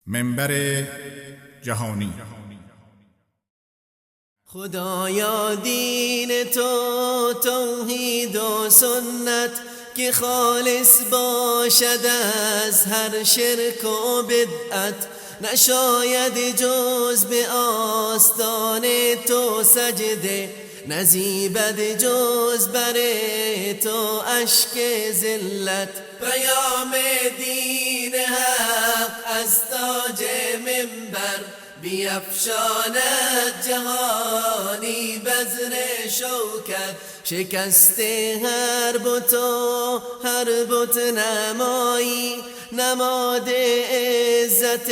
منبر جهانی. خدایا دین تو توحید و سنت، که خالص باشد از هر شرک و بدعت. نشاید جز به آستان تو سجده، نزیبد جز بر تو اشک ذلت. پیام دین حق از تاج منبر، بیفشاند جهانی بذر شوکت. شکست هر بت و هر بت نمایی، نماد عزت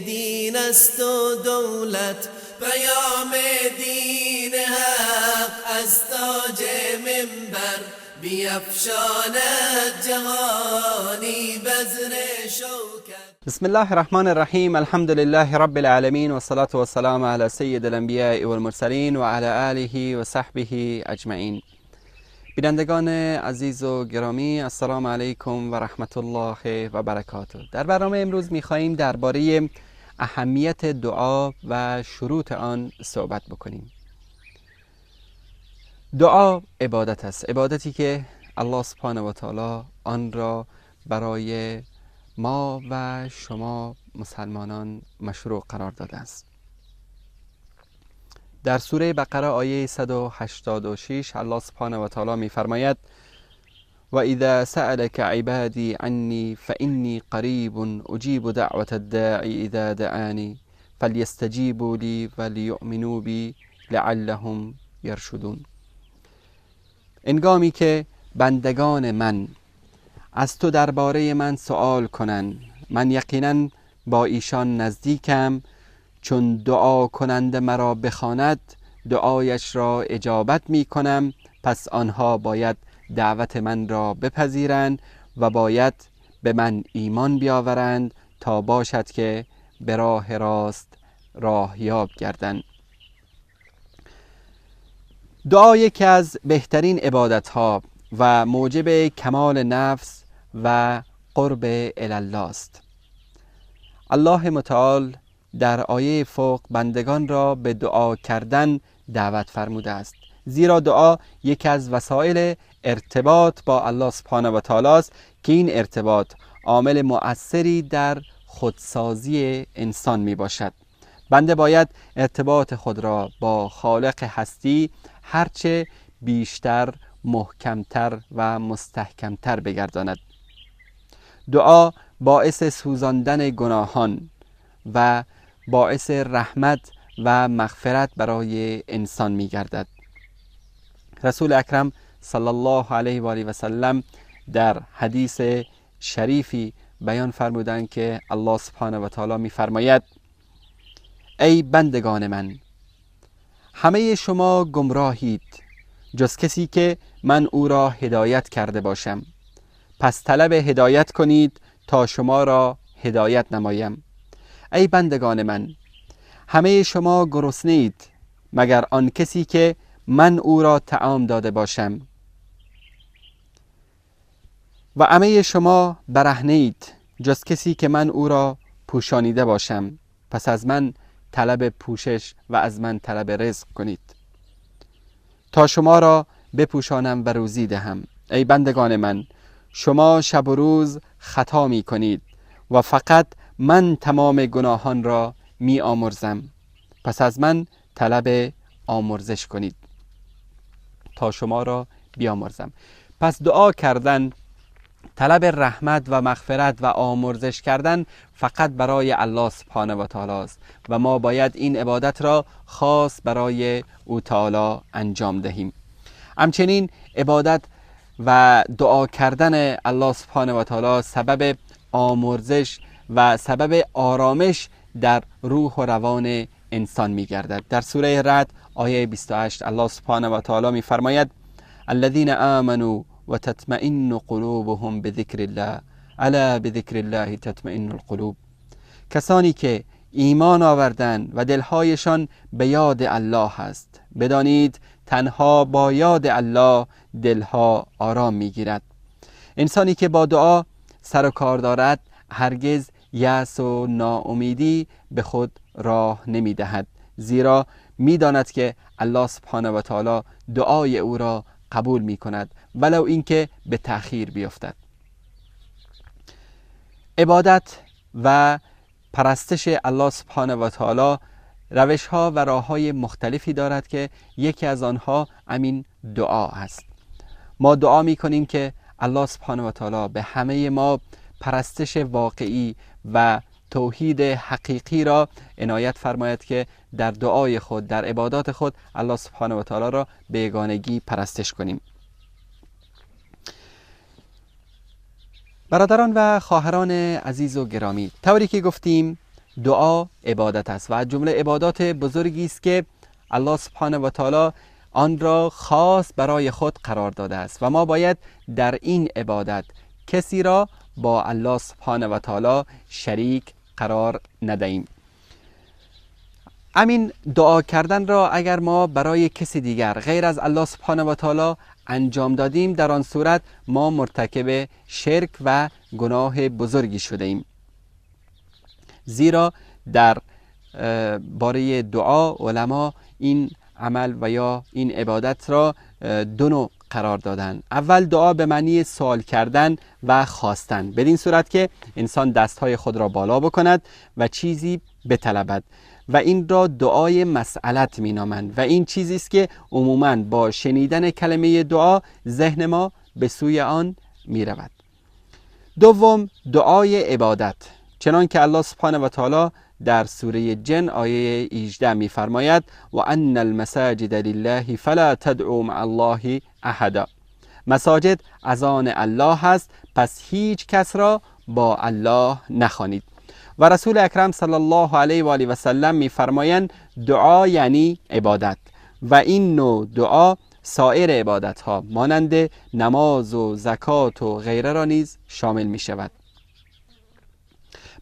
دین است و دولت. پیام دین حق از تاج منبر، بیفشاند جهانی بذر شوکت. بسم الله الرحمن الرحیم. الحمد لله رب العالمین والصلاة والسلام على سید الانبیاء والمرسلین و علی آله و صحبه اجمعین. بینندگان عزیز و گرامی، السلام علیکم و رحمت الله و برکاته. در برنامه امروز می‌خواهیم درباره اهمیت دعا و شروط آن صحبت بکنیم. دعا عبادت است، عبادتی که الله سبحانه و تعالی آن را برای ما و شما مسلمانان مشروع قرار داده است. در سوره بقره آیه 186 الله سبحانه و تعالی می‌فرماید: و اذا سألك عبادی عنی فإنی قریب اجیب دعوة الداعی اذا دعانی فلیستجیبوا لی ولیؤمنوا بی لعلهم یرشدون. هنگامی که بندگان من از تو درباره من سوال کنند، من یقینا با ایشان نزدیکم، چون دعا کننده مرا بخواند دعایش را اجابت می کنم، پس آنها باید دعوت من را بپذیرند و باید به من ایمان بیاورند تا باشد که به راه راست راه یاب گردند. دعا یکی از بهترین عبادتها و موجب کمال نفس و قرب الی الله است. الله متعال در آیه فوق بندگان را به دعا کردن دعوت فرموده است، زیرا دعا یکی از وسایل ارتباط با الله سبحانه و تعالی است که این ارتباط عامل مؤثری در خودسازی انسان می باشد. بنده باید ارتباط خود را با خالق هستی هرچه بیشتر محکمتر و مستحکمتر بگرداند. دعا باعث سوزاندن گناهان و باعث رحمت و مغفرت برای انسان می گردد. رسول اکرم صلی الله علیه و آله و سلم در حدیث شریفی بیان فرمودند که الله سبحانه و تعالی می فرماید: ای بندگان من، همه شما گمراهید جز کسی که من او را هدایت کرده باشم، پس طلب هدایت کنید تا شما را هدایت نمایم. ای بندگان من، همه شما گرسنه‌اید مگر آن کسی که من او را طعام داده باشم، و همه شما برهنه‌اید جز کسی که من او را پوشانیده باشم، پس از من طلب پوشش و از من طلب رزق کنید تا شما را بپوشانم و روزی دهم. ای بندگان من، شما شب و روز خطا می کنید و فقط من تمام گناهان را می آمرزم، پس از من طلب آمرزش کنید تا شما را بیامرزم. پس دعا کردن، طلب رحمت و مغفرت و آمرزش کردن فقط برای الله سبحانه و تعالی است و ما باید این عبادت را خاص برای او تعالی انجام دهیم. همچنین عبادت و دعا کردن الله سبحانه و تعالی سبب آمرزش و سبب آرامش در روح و روان انسان می گردد. در سوره رعد آیه 28 الله سبحانه و تعالی می فرماید: الذین آمنوا و تطمئن قلوبهم بذکر الله الا بذکر الله تطمئن القلوب. کسانی که ایمان آوردند و دلهایشان به یاد الله است، بدانید تنها با یاد الله دلها آرام میگیرد. انسانی که با دعا سر و کار دارد هرگز یأس و ناامیدی به خود راه نمی دهد، زیرا می داند که الله سبحانه و تعالی دعای او را قبول می کند ولو اینکه به تأخیر بیفتد. عبادت و پرستش الله سبحانه و تعالی روش ها و راه های مختلفی دارد که یکی از آنها همین دعا است. ما دعا می کنیم که الله سبحانه و تعالی به همه ما پرستش واقعی و توحید حقیقی را عنایت فرماید که در دعای خود، در عبادات خود الله سبحانه و تعالی را به یگانگی پرستش کنیم. برادران و خواهران عزیز و گرامی، طوری که گفتیم دعا عبادت است و از جمله عبادات بزرگی است که الله سبحانه و تعالی آن را خاص برای خود قرار داده است و ما باید در این عبادت کسی را با الله سبحانه و تعالی شریک قرار ندهیم. همین دعا کردن را اگر ما برای کسی دیگر غیر از الله سبحانه و تعالی انجام دادیم، در آن صورت ما مرتکب شرک و گناه بزرگی شده ایم، زیرا در باره دعا علما این عمل و یا این عبادت را دو نوع قرار دادن. اول دعا به معنی سوال کردن و خواستن، بدین صورت که انسان دستهای خود را بالا بکند و چیزی بطلبد و این را دعای مسئلت می نامند و این چیزی است که عموماً با شنیدن کلمه دعا ذهن ما به سوی آن می رود. دوم دعای عبادت، چنان که الله سبحانه و تعالی در سوره جن آیه 18 می فرماید و ان المساجد لله فلا تدعوا مع الله احدا. مساجد از آن الله است، پس هیچ کس را با الله نخوانید. و رسول اکرم صلی الله علیه و آله و سلم می فرمایند دعا یعنی عبادت و این نوع دعا سایر عبادت ها مانند نماز و زکات و غیره را نیز شامل می شود.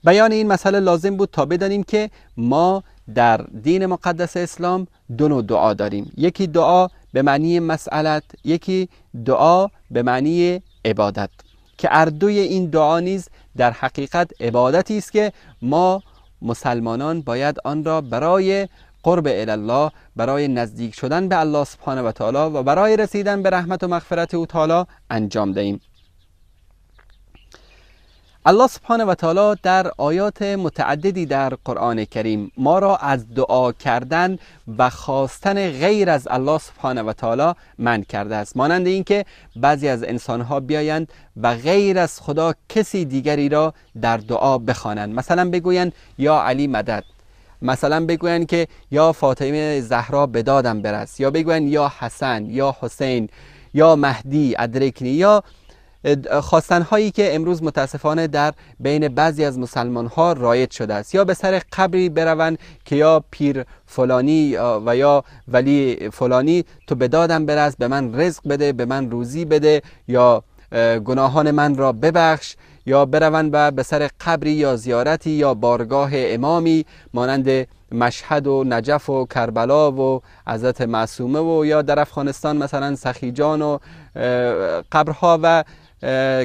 بیان این مسئله لازم بود تا بدانیم که ما در دین مقدس اسلام دو نوع دعا داریم، یکی دعا به معنی مسئلت، یکی دعا به معنی عبادت، که هر دوی این دعا نیز در حقیقت عبادتی است که ما مسلمانان باید آن را برای قرب الله، برای نزدیک شدن به الله سبحانه و تعالی و برای رسیدن به رحمت و مغفرت او تعالی انجام دهیم. الله سبحانه و تعالی در آیات متعددی در قرآن کریم ما را از دعا کردن و خواستن غیر از الله سبحانه و تعالی منع کرده است، مانند اینکه بعضی از انسانها بیایند و غیر از خدا کسی دیگری را در دعا بخوانند، مثلا بگویند یا علی مدد، مثلا بگویند که یا فاطمه زهرا به دادم برس، یا بگویند یا حسن یا حسین یا مهدی ادرکنی، یا خواستن هایی که امروز متاسفانه در بین بعضی از مسلمان ها رایج شده است، یا به سر قبری بروند که یا پیر فلانی و یا ولی فلانی تو به دادم برس، به من رزق بده، به من روزی بده، یا گناهان من را ببخش، یا بروند و به سر قبری یا زیارتی یا بارگاه امامی مانند مشهد و نجف و کربلا و حضرت معصومه و یا در افغانستان مثلا سخیجان و قبرها و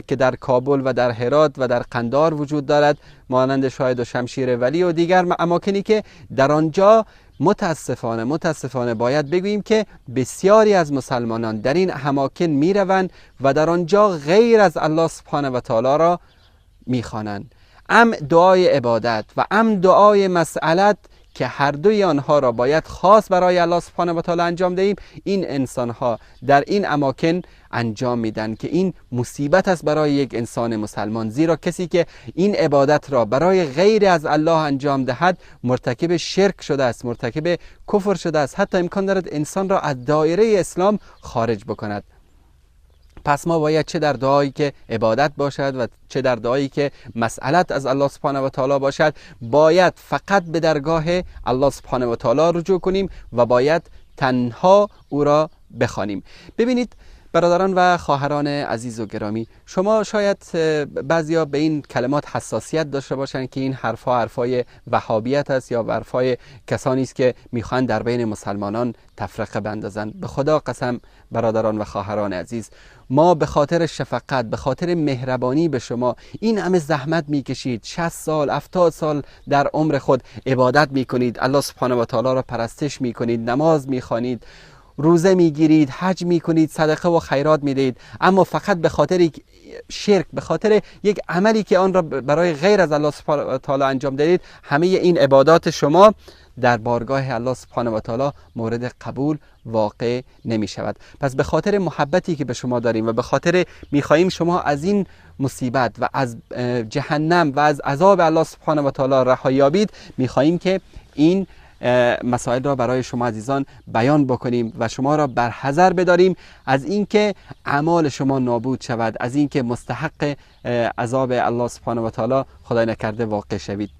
که در کابل و در هرات و در قندار وجود دارد، مانند شاهد و شمشیر ولی و دیگر اماکنی که در آنجا متاسفانه باید بگوییم که بسیاری از مسلمانان در این اماکن میروند و در آنجا غیر از الله سبحانه و تعالی را میخوانند. ام دعای عبادت و ام دعای مسئلت که هر دوی آنها را باید خاص برای الله سبحانه و تعالی انجام دهیم، این انسانها در این اماکن انجام میدن که این مصیبت است برای یک انسان مسلمان، زیرا کسی که این عبادت را برای غیر از الله انجام دهد مرتکب شرک شده است، مرتکب کفر شده است، حتی امکان دارد انسان را از دایره اسلام خارج بکند. پس ما باید چه در دعایی که عبادت باشد و چه در دعایی که مسئلت از الله سبحانه و تعالی باشد، باید فقط به درگاه الله سبحانه و تعالی رجوع کنیم و باید تنها او را بخوانیم. ببینید برادران و خواهران عزیز و گرامی، شما شاید بعضیا به این کلمات حساسیت داشته باشند که این حرفها حرفای وهابیت است یا حرفای کسانی است که میخوان در بین مسلمانان تفرقه بندازند. به خدا قسم برادران و خواهران عزیز، ما به خاطر شفقت، به خاطر مهربانی به شما این همه زحمت میکشید. 60 سال 70 سال در عمر خود عبادت میکنید، الله سبحانه و تعالی را پرستش میکنید، نماز میخوانید، روزه میگیرید، حج میکنید، صدقه و خیرات میدهید، اما فقط به خاطر شرک، به خاطر یک عملی که آن را برای غیر از الله سبحانه و تعالی انجام دادید، همه این عبادات شما در بارگاه الله سبحانه و تعالی مورد قبول واقع نمی شود. پس به خاطر محبتی که به شما داریم و به خاطر میخواییم شما از این مصیبت و از جهنم و از عذاب الله سبحانه و تعالی رهایی یابید، میخواییم که این مسائل را برای شما عزیزان بیان بکنیم و شما را بر حذر بداریم از اینکه اعمال شما نابود شود، از اینکه مستحق عذاب الله سبحانه و تعالی خدای نکرده واقع شوید.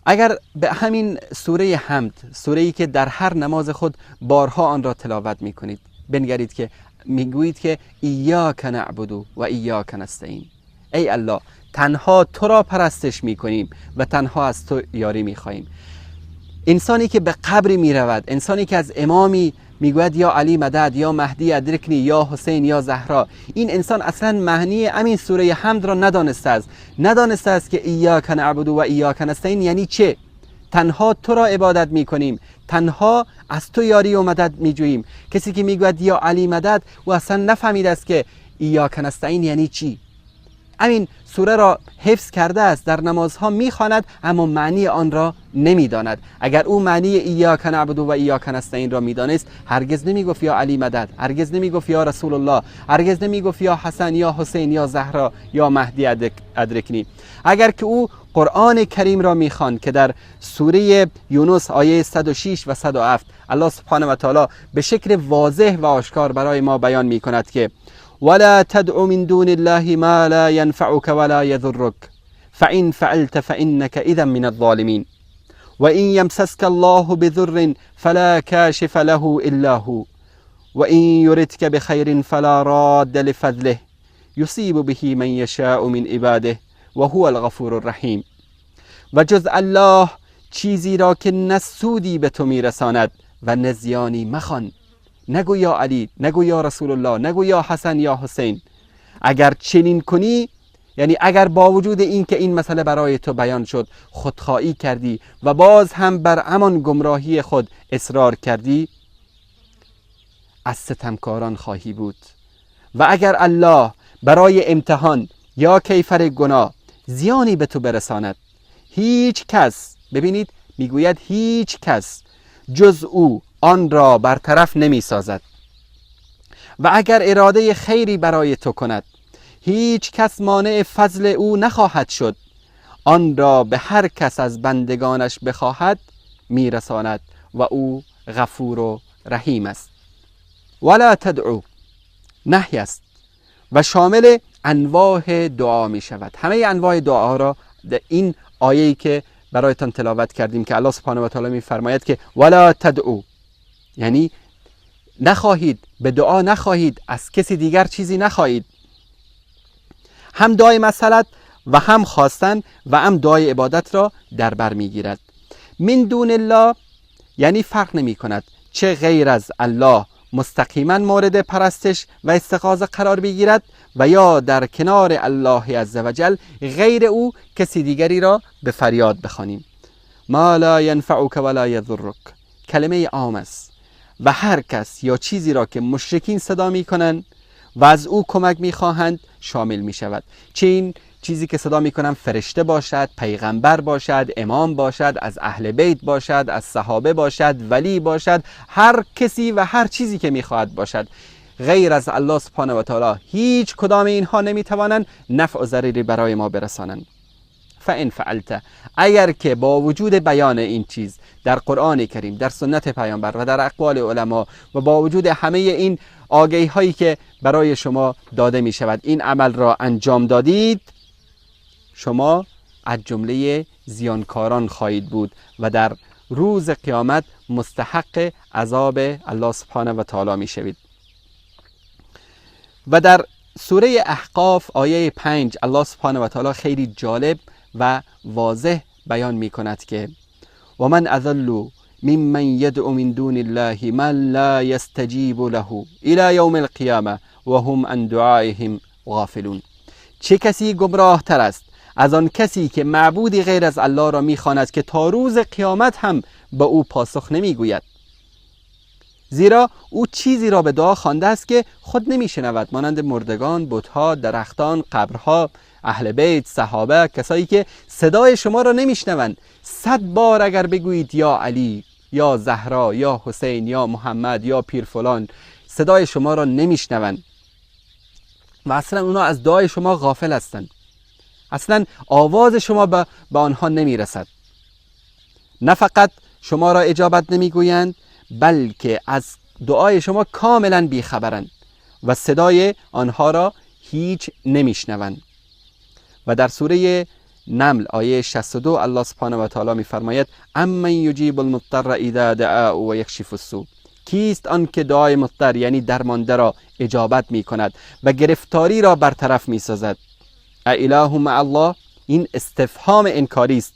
اگر به همین سوره حمد، سوره‌ای که در هر نماز خود بارها آن را تلاوت میکنید، بنگرید که میگویید که ایاک نعبد و ایاک نستعین، ای الله تنها تو را پرستش میکنیم و تنها از تو یاری میخواهیم. انسانی که به قبری میرود، انسانی که از امامی میگوید یا علی مدد، یا مهدی ادرکنی، یا حسین، یا زهرا، این انسان اصلا معنی همین سوره حمد را ندانسته است. ندانسته است که ایاک نعبد و ایاک نستعین یعنی چه. تنها تو را عبادت میکنیم، تنها از تو یاری و مدد میجوییم. کسی که میگوید یا علی مدد، او اصلا نفهمیده است که ایاک نستعین یعنی چی. همین سوره را حفظ کرده است، در نمازها میخواند، اما معنی آن را نمیداند. اگر او معنی ایاک نعبد و ایاک نستعین را میدانست، هرگز نمیگفت یا علی مدد، هرگز نمیگفت یا رسول الله، هرگز نمیگفت یا حسن، یا حسین، یا زهرا، یا مهدی ادرکنی. اگر که او قرآن کریم را میخواند که در سوره یونس آیه 106 و 107 الله سبحانه و تعالی به شکل واضح و آشکار برای ما بیان میکند که ولا تدع من دون الله ما لا ينفعك ولا يضرك فإن فعلت فإنك إذا من الظالمين وإن يمسسك الله بضر فلا كاشف له إلا هو وإن يردك بخير فلا راد لفضله يصيب به من يشاء من عباده وهو الغفور الرحیم. و جز الله چیزی را که نه سودی به تو میرساند و نه زیانی مخوان. نگو یا علی، نگو یا رسول الله، نگو یا حسن یا حسین. اگر چنین کنی، یعنی اگر با وجود این که این مسئله برای تو بیان شد خودخواهی کردی و باز هم بر همان گمراهی خود اصرار کردی، از ستمکاران خواهی بود. و اگر الله برای امتحان یا کیفر گناه زیانی به تو برساند، هیچ کس، ببینید میگوید هیچ کس جز او آن را برطرف نمی سازد. و اگر اراده خیری برای تو کند، هیچ کس مانع فضل او نخواهد شد. آن را به هر کس از بندگانش بخواهد میرساند و او غفور و رحیم است. ولا تدعو نهی است و شامل انواع دعا می شود. همه انواع دعا را در این آیه‌ای که برایتان تلاوت کردیم که الله سبحانه و تعالی می فرماید که ولا تدعو، یعنی نخواهید، به دعا نخواهید، از کسی دیگر چیزی نخواهید. هم دعای مسئلت و هم خواستن و هم دعای عبادت را در بر میگیرد. من دون الله یعنی فرق نمی کند چه غیر از الله مستقیما مورد پرستش و استغاثه قرار بگیرد و یا در کنار الله عزوجل غیر او کسی دیگری را به فریاد بخوانیم. ما لا ینفعک ولا یضرک کلمه عام است و هر کس یا چیزی را که مشرکین صدا میکنند و از او کمک میخواهند شامل میشود. چه این چیزی که صدا میکنن فرشته باشد، پیغمبر باشد، امام باشد، از اهل بیت باشد، از صحابه باشد، ولی باشد، هر کسی و هر چیزی که میخواهد باشد، غیر از الله سبحانه و تعالی هیچ کدام اینها نمیتوانند نفع و ضرری برای ما برسانند. فان فعلت، اگر که با وجود بیان این چیز در قرآن کریم، در سنت پیامبر و در اقوال علما و با وجود همه این آگهی هایی که برای شما داده می شود این عمل را انجام دادید، شما از جمله زیانکاران خواهید بود و در روز قیامت مستحق عذاب الله سبحانه و تعالی می شوید. و در سوره احقاف آیه 5 الله سبحانه و تعالی خیلی جالب و واضح بیان می کند که و من اضل ممن یدعو من دون الله من لا یستجیب له الی یوم القیامه و هم عن دعائهم غافلون. چه کسی گمراه تر است از آن کسی که معبودی غیر از الله را میخواند که تا روز قیامت هم به او پاسخ نمیگوید، زیرا او چیزی را به دعا خوانده است که خود نمیشنود، مانند مردگان، بتها، درختان، قبرها، اهل بیت، صحابه، کسایی که صدای شما را نمیشنوند. 100 بار اگر بگویید یا علی، یا زهرا، یا حسین، یا محمد، یا پیر فلان، صدای شما را نمیشنوند و اصلا اونا از دعای شما غافل هستند، اصلا آواز شما به آنها نمیرسد. نه فقط شما را اجابت نمیگویند، بلکه از دعای شما کاملا بیخبرند و صدای آنها را هیچ نمیشنوند. و در سوره نمل آیه 62 الله سبحانه و تعالی میفرماید امن یجیب المضطر اذا دعا و یکشف السوء. کیست آن که دعای مضطر یعنی درمانده را اجابت میکند و گرفتاری را برطرف میسازد؟ اله مع الله. این استفهام انکاری است،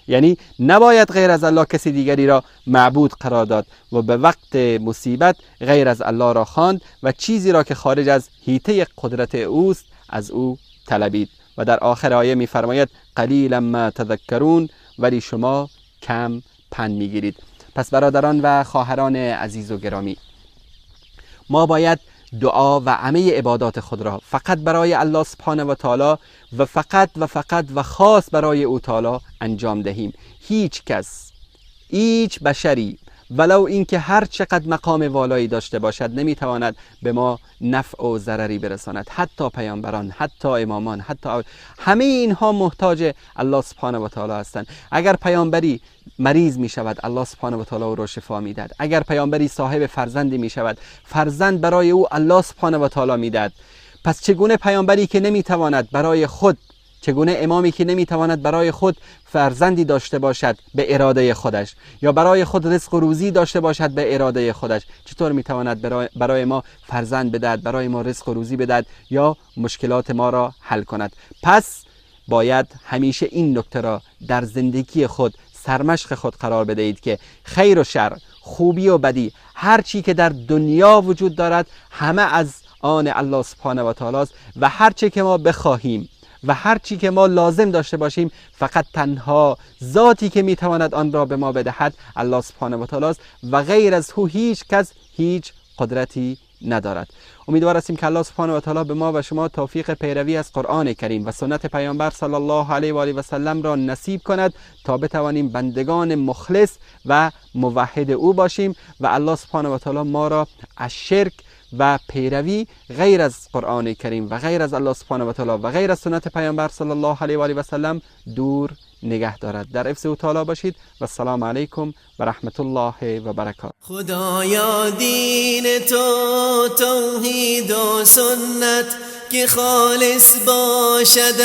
یعنی نباید غیر از الله کسی دیگری را معبود قرار داد و به وقت مصیبت غیر از الله را خواند و چیزی را که خارج از حیطه قدرت اوست از او طلبید. و در آخر آیه می‌فرماید قلیلا ما تذکرون، ولی شما کم پند می‌گیرید. پس برادران و خواهران عزیز و گرامی، ما باید دعا و همه عبادات خود را فقط برای الله سبحانه و تعالی و فقط و فقط و خاص برای او تعالی انجام دهیم. هیچ کس، هیچ بشری، ولو اینکه هر چقدر مقام والایی داشته باشد، نمیتواند به ما نفع و ضرری برساند. حتی پیامبران، حتی امامان، حتی همه اینها محتاج الله سبحانه و تعالی هستند. اگر پیامبری مریض می شود، الله سبحانه و تعالی او را شفا میدهد. اگر پیامبری صاحب فرزندی می شود، فرزند برای او الله سبحانه و تعالی میدهد. پس چگونه پیامبری که نمیتواند برای خود، چگونه امامی که نمیتواند برای خود فرزندی داشته باشد به اراده خودش، یا برای خود رزق و روزی داشته باشد به اراده خودش، چطور میتواند برای ما فرزند بدهد، برای ما رزق و روزی بدهد یا مشکلات ما را حل کند؟ پس باید همیشه این نکته را در زندگی خود سرمشق خود قرار بدهید که خیر و شر، خوبی و بدی، هر چی که در دنیا وجود دارد همه از آن الله سبحانه و تعالی است و هر چی که ما بخواهیم و هر چی که ما لازم داشته باشیم، فقط تنها ذاتی که میتواند آن را به ما بدهد الله سبحانه و تعالی است و غیر از او هیچ کس هیچ قدرتی ندارد. امیدوار هستیم که الله سبحانه و تعالی به ما و شما توفیق پیروی از قرآن کریم و سنت پیامبر صلی الله علیه و آله و سلم را نصیب کند تا بتوانیم بندگان مخلص و موحد او باشیم و الله سبحانه و تعالی ما را از شرک و پیروی غیر از قرآن کریم و غیر از الله سبحانه و تعالی و غیر از سنت پیامبر صلی الله علیه و آله و سلم دور نگه دارد. در حفظ او تعالی باشید و السلام علیکم و رحمت الله و برکاته. خدایا دین تو توحید و سنت که خالص باشد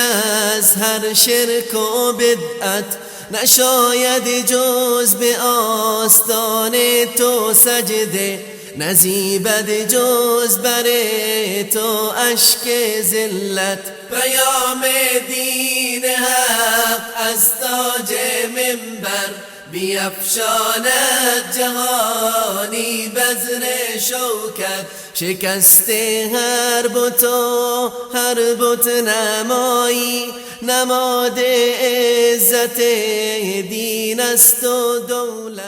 از هر شرک و بدعت، نشاید جز به آستان تو سجده، نزیبد جز بر تو اشک ذلت. پیام دین حق از تاج منبر بیفشاند جهانی بذر شوکت. شکست هر بت و هر بت نمایی، نماد عزت دین است و دولت.